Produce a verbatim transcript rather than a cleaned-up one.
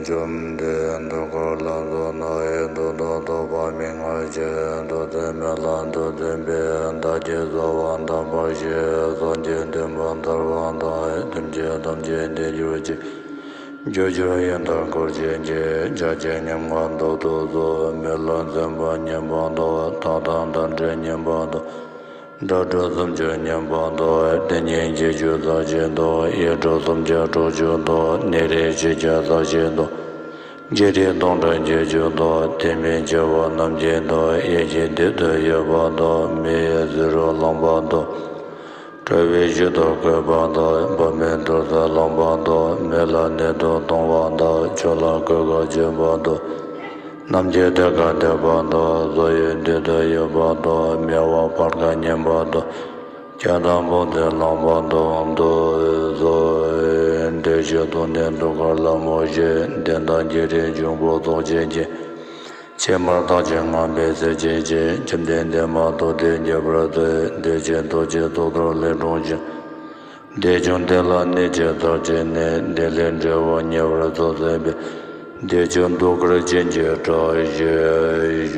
བཅོམ་ལྡན་གདུགས་དཀར་ལྷ་མཛོད་ན་ཡི། འདི་ལྟར་རྟོག་པ་མི་མངའ་ཞིང་། ཐུབ་བསྟན་མི་ལ་འདུ་འཛིན་པའི། བདག་གིས་གསོལ་བ་འདེབས་པར་བཞེད། སངས་རྒྱས་འདུས་པ་ཐར་པ་དང་། ཐམས་ཅད་ཐམས་ཅད་བདེ་གྱུར་ཅིག། རྒྱུ་ཕྱིར་ཡང་དག་འཁོར་བཅས་ཀྱི། ཆགས་ཆེན་ཉམ་ང་བདག་ཏུ་གསོལ། མི་ལ་འཛེམ་པ་མྱོང་བ་དང་། ཐོག་མཐའ་བདག་འདྲ་མཉམ་པ་དང་། དགྲ་གྲོགས་སུམ་ཅུ་མཉམ་པ་དང་། དེ་ཉིད་གཅིག་གྱུར་ཟག་བཅས་དང་། ཡིད་འཕྲོག་སུམ་བརྒྱ་དྲུག་ཅུ་དང་། ནད་རིགས་ཆོས་བརྒྱད་ཟག་བཅས་དང་། བརྒྱད་ཁྲི་སྟོང་ཕྲག་བརྒྱད་ཅུ་དང་། དེ་མིན་བྱེ་བ་རྣམས་ཀྱིས་དང་། ཡིད་ཀྱི་རྡུལ་དུ་ཡོད་པ་དང་། མི་ཡི་ཟེར་རོ་ལངས་པ་དང་། བྲལ་བའི་གཞི་དང་བཀོད་པ་དང་། བ་མེན་ཐུར་དུ་ལངས་པ་དང་། མི་ལ་གནད་དུ་གཏོང་བ་དང་། ཆོས་ལ་གོས་དཀར་གྱོན་པ་དང་། རྣམ་མཁྱེན་ཐོད་ཁར་གཏད་པ་དང་། བཟོ་ཡི་མདུན་དུ་ཡོད་པ་དང་། དམྱལ་བ་བར་ཁ་ཉན་པ་དང་། སྐྱ་དང་འབུམ་ཚིག་ལངས་པ་དང་། མདོ་སོགས་འདི་ཕྱིར་སྟོང་ནས་གདུགས་དཀར་ལྷ་མོ་བཞིན། བདེན་དང་བརྒྱད་ཁྲི་འབྱུང་པོ་ཚོགས་ཆེན་གྱིས། ཕྱི་མར་རྟགས་ཅན་ངང་པའི་སྲས་བཅས་ཀྱིས། བཅོམ་ལྡན་འདས་མ་ཐོབ་དེ་རྒྱས་པར་མཛད། བདེ་ཆེན་ཐུགས་རྗེའི་གཙུག་ཏོར་ལས་འཁྲུངས་ཤིང་། བདེ་ཆུང་བདེ་ལ་གནས་ཀྱི་ཚར་གཅིག་ནས། བདེ་ལེགས་འབྲས་བུ་ཉེ་བར་ཐོབ་མཛད་པའི། བདེ་ཆུང་གདུགས་དཀར་ཅན་གྱི་བཀྲ་ཤིས་ཤོག།